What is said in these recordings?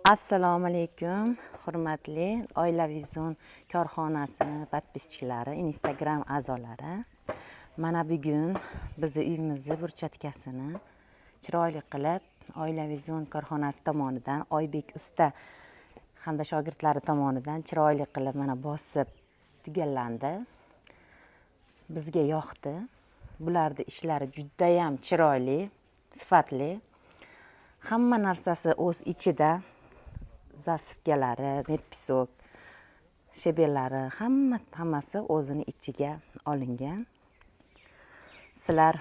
Assalomu alaykum, hurmatli Oilaviy Zon korxonasini подписчиklari, Instagram a'zolari. Mana bugun bizni uyimizni burchatkasini chiroyli qilib Oilaviy Zon korxonasi tomonidan Oybek usta hamda shogirdlari tomonidan chiroyli qilib mana bosib tugallandi. Bizga yoqdi. Bularni ishlari judayam chiroyli, sifatli. Hamma narsasi o'z ichida: засыпка lari, мед-песок, щебень lari, hamma hammasi o'zini ichiga olingan. Sizlar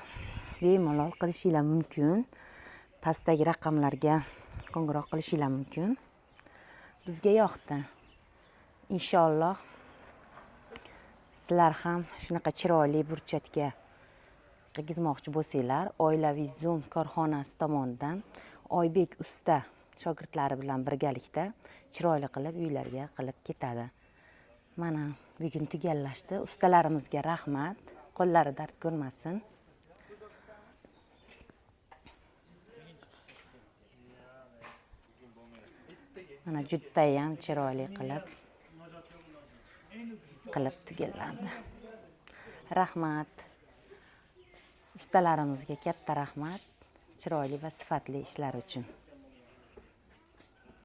bemalol qilishinglar mumkin. Pastdagi raqamlarga qo'ng'iroq qilishinglar mumkin. Bizga yoqdi. Inshaalloh, sizlar ham shunaqa chiroyli burchatga qilgizmoqchi bo'lsanglar, Oilaviy Zoom korxonasi tomonidan Oybek usta shogirdlari bilan birgalikda chiroyli qilib uylarga qilib ketadi. Mana bugun tugallashdi. Ustalarimizga rahmat, qo'llari dard ko'rmasin. Mana judayam chiroyli qilib tugallandi. Rahmat ustalarimizga, katta rahmat chiroyli va sifatli ishlar uchun.